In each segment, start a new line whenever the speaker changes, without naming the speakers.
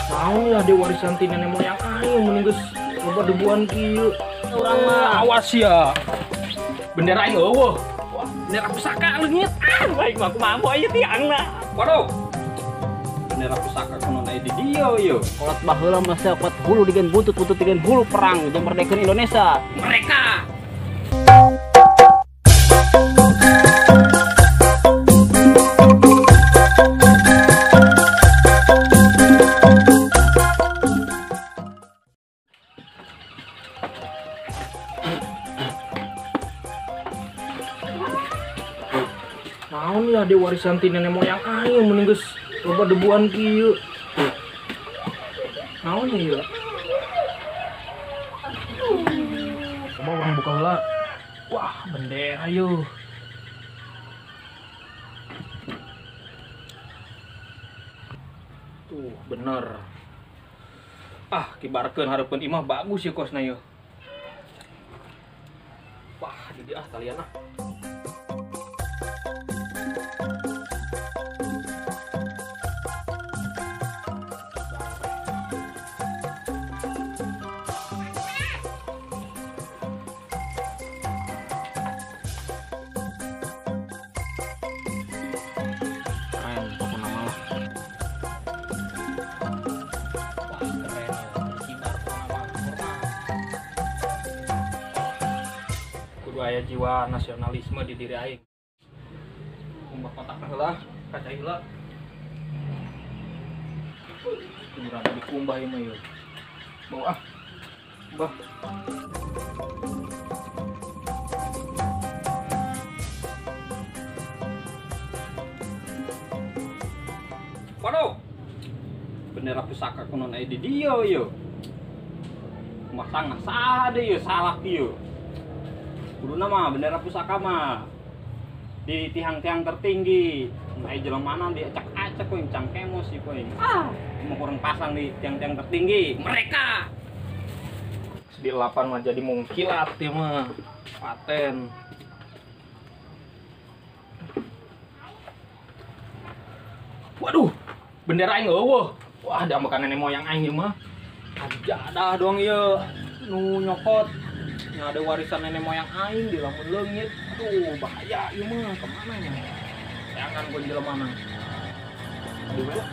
Naon ya de warisan ti nenek moyang aing mun geus loba debuan kieu.
Urang mah
awas ya. Bendera aing eueuh. Wah, bendera pusaka leungit. Ah, baik mah kumaha moe ieu tiangna. Waduh. Bendera pusaka kuno aya di dieu ieu.
Kolot baheula mah sapat hulu digen buntut, buntut digen hulu perang jeung merdekakeun Indonesia.
Mereka. Naon ya de warisan ti nenek moyang aing mun geus loba debuan kieu. Naon ya? Coba urang buka heula. Wah, bendera yeuh. Tuh, bener. Ah, kibarkeun hareupeun imah bagus ya kosna yeuh. Wah, di ah kalian ah. Aya jiwa nasionalisme di diri aing. Kumbah kotak heula, kaca heula. Kuburan dikumbah ieu mah ieu. Bau ah. Bah. Waduh. Bendera pusaka kuno aya di dieu ieu. Masang saha deui ieu salah ieu. Kuduna mah bendera pusaka mah di tiang-tiang tertinggi. Nah, jelema mana diacak-acak ku cangkemos sih ku. Ah, mau kurang pasang di tiang-tiang tertinggi. Mereka. Di lapan mah jadi mungkilat ieu mah. Paten. Waduh, bendera aing eueuh. Wah, diambekan nenek moyang aing ieu mah. Ajadah doang ieu nu nyokot. Yang ada warisan nenek moyang aing di lamun leungit. Aduh, bahaya ieu mah kemana nya? Jangan gua jelema mana. Aduh, lah.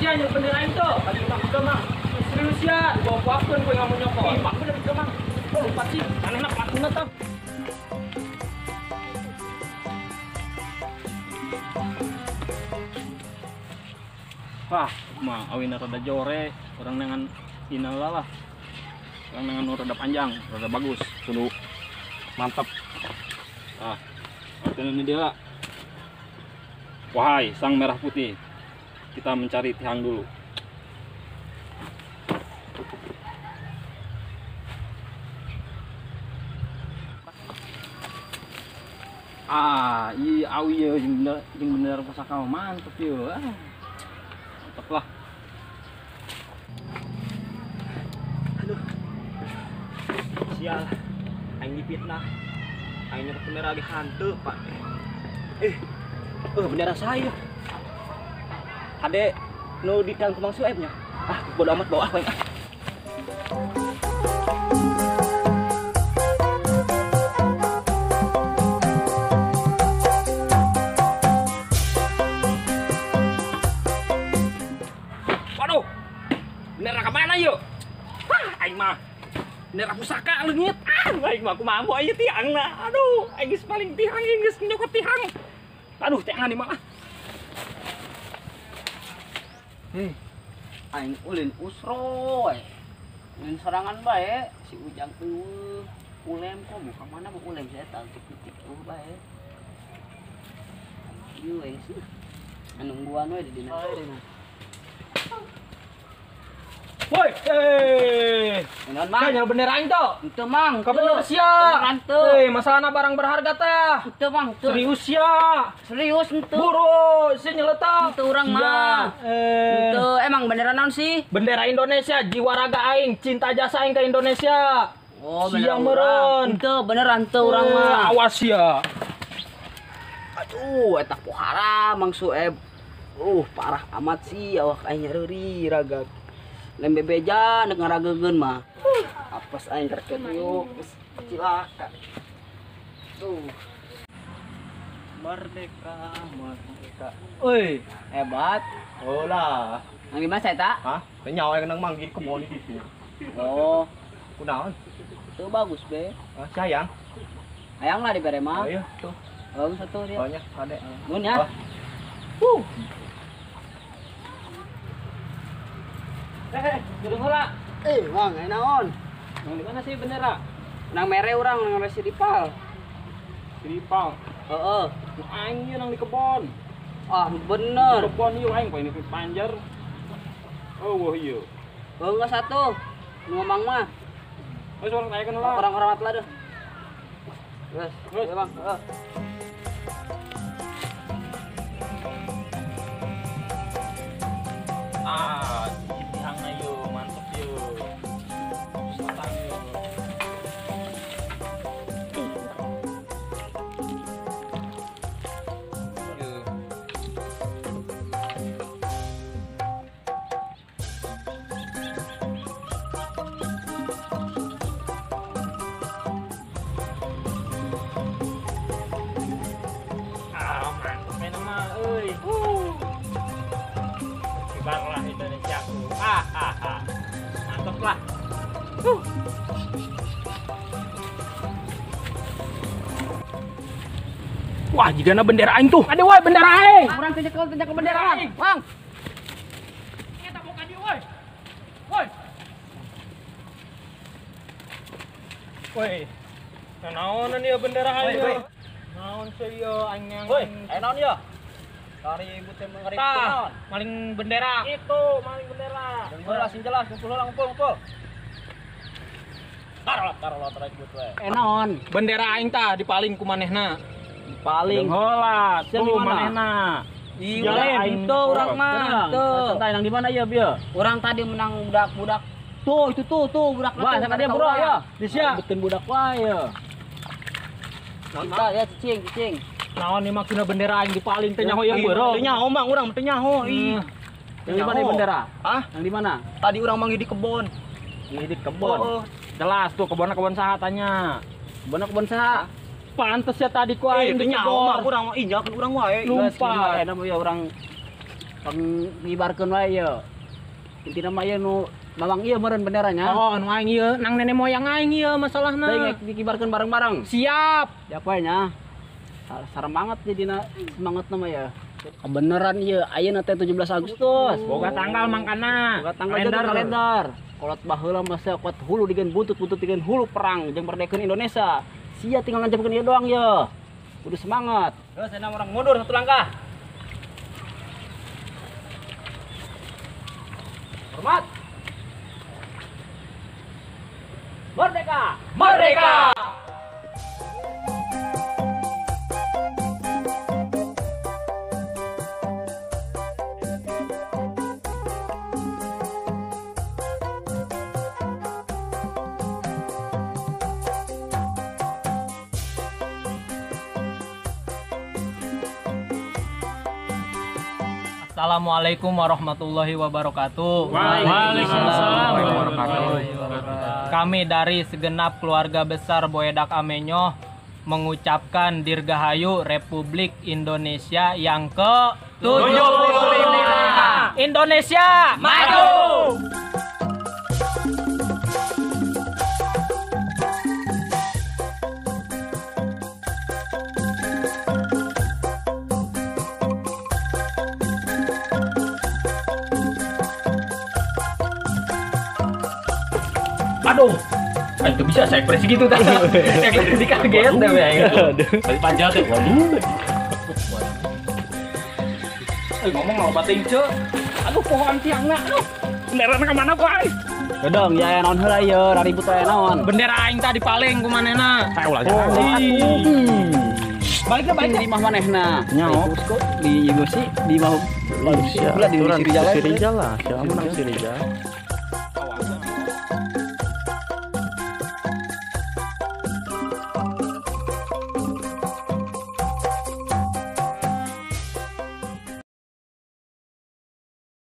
Yang bendera itu tadi tak udah mang serius ya dibawa kuapkeun kowe ngamu nyokot. Ih, pak bener udah mang. Oh, lupa sih anehna patuna tah. Wah, mah awina rada jore, orang dengan inala lah. Orang dengan rada panjang, rada bagus, kudu mantap. Ah, ini dia. Wahai sang merah putih. Kita mencari tiang dulu. Ah, iya awi ya, jeung bener pusaka mantep yeuh. Ah, mantep lah.
Aduh. Sial. Aing dipitnah. Aing nyokot bendera lagi hantu, Pak. Bendera saya. Ade nu di dalam Kemang Sueb nya. Ah, bodo amat bawa ah ah.
Waduh. Bendera ka mana yeuh? Hah, aing mah bendera pusaka leungit. Ah, aing mah kumaha moe ieu tiangna. Aduh, aing geus paling tihang, aing geus nyokot tihang. Aduh, tiangan di mah.
Aing ulin usro we. Ulin sorangan bae si Ujang eueuh. Ulem kok muka mana mau ulem saya tahu tik-tik eueuh bae. Ieu aing sih. Nungguan we di dina.
Woi,
Naon Mang?
Kayaknya bendera aing teu.
Henteu Mang.
Kabener sia.
Beneran teu.
Masalahna barang berharga tah.
Henteu Mang, teu.
Serius sia.
Serius henteu.
Buru, sia nyeletak.
Henteu urang mah. Henteu, emang bendera naon sih?
Bendera Indonesia, jiwa raga aing, cinta jasa aing ke Indonesia.
Oh,
sia meureun.
Henteu, beneran teu urang mah.
Awas sia.
Aduh, eta pohara Mang Sueb. Parah amat sih awak aing nyareuri raga. Lembe beja nek ngaragegeun mah. Apes aing kerket yuk, geus cilaka. Tuh.
Merdeka, merdeka. Oi,
hebat.
Oh lah.
Nang di mana saya tak?
Hah? Teu nyawa nang manggil kebon itu.
Oh,
kunaon?
Tuh bagus be.
Ah, si hayang.
Hayang lah dibere mah.
Oh iya, tuh.
Bagus atuh dia.
Oh nya, kade.
Mun ya.
Oh. Gedung heula.
Mang, aya naon?
Nang di mana sih bendera?
Nang mere urang, nang mere Siripal.
Siripal.
Heeh.
Nu aing ieu nang di kebon.
Ah, bener.
Di kebon ieu aing poe ini panjer. Oh, wah ieu.
Heuh geus atuh. Nu Mamang mah.
Geus urang tanyakeun heula.
Orang hormat lah deh. Geus, ya Bang. Heeh.
Ah, tihangna ieu, mantep ieu. Selatan ieu. Ah, mantep we mah euy. Kibarlah Indonesiaku. Ah, ah, ah. Mantep lah. Wah, jigana bendera aing tuh. Ada woi bendera aing.
Urang tunjuk bendera aing. Mang.
Eta boga dieu woi. Woi. Woi. Naonan ieu bendera aing? Naon sih ieu aing yang.
Woi, aya naon ieu? Ribut teh ribut naon?
Maling bendera. Itu maling bendera.
Jelas jelas, ngumpul heula ngumpul ngumpul. Taruh ribut we.
Naon?
Bendera aing tah dipaling ku manehna.
Paling
heula, tuh manehna.
Iya, itu urang mah. Tuh.
Santai nang di mana ieu bieu?
Urang tadi menang budak-budak. Tuh, itu tuh budak.
Wah, sama dia bro ya.
Di sia.
Ributin budak wae ya.
Kita ya cicing.
Naon ieu maksudna bendera aing dipaling teh nyaho ieu beureum.
Teu nyaho Mang, urang teu nyaho ih.
Yang di mana bendera?
Hah?
Yang di mana?
Tadi urang manggih di kebon.
Di kebon. Oh. Jelas tuh kebonna kebon saha tanya.
Kebonna kebon saha?
Pantes ya tadi ku aing
teu nyaho mah urang mah injakeun urang wae.
Lupa.
Eta mah ya urang ngibarkeun wae ye. Intina mah ieu nu Mamang ieu meureun benderanya.
Oh, nu aing ieu nang nenek moyang aing ieu masalahna.
Teuing dikibarkeun bareng-bareng.
Siap.
Ya poe nya. Sarem banget jadina semangatna mah ya. Kebeneran ieu ayeuna teh 17 Agustus.
Boga tanggal mangkana.
Boga tanggal kalender. Kalender. Kolot baheula mah sia kuat hulu digeun buntut, buntut digeun hulu perang jeung merdekakeun Indonesia. Sia tinggal ngancamkeun ieu doang ye. Kudu semangat.
Geus enak urang mundur satu langkah. Hormat.
Merdeka!
Merdeka! Assalamualaikum warahmatullahi wabarakatuh.
Waalaikumsalam warahmatullahi wabarakatuh.
Kami dari segenap keluarga besar Boedak Amenyoh mengucapkan Dirgahayu Republik Indonesia yang ke-75. Indonesia maju! Aduh, itu bisa saya press gitu tadi. Saya dikaget deh ya.
Tadi panjang tuh. Waduh.
Ngomong mau bating ce. Aduh, pohon tiangna. Aduh. Bendera ka mana ku aing?
Gedong ya naon heula ieu, raribut aya naon.
Bendera aing tadi paling ku manehna.
Saya ulah
Balik ke balik di imah manehna.
Nyaho.
Di ieu sih di imah
Sia,
di
aturan
si Rijal.
Si Rijal lah, siapa menang si Rijal.
Awas.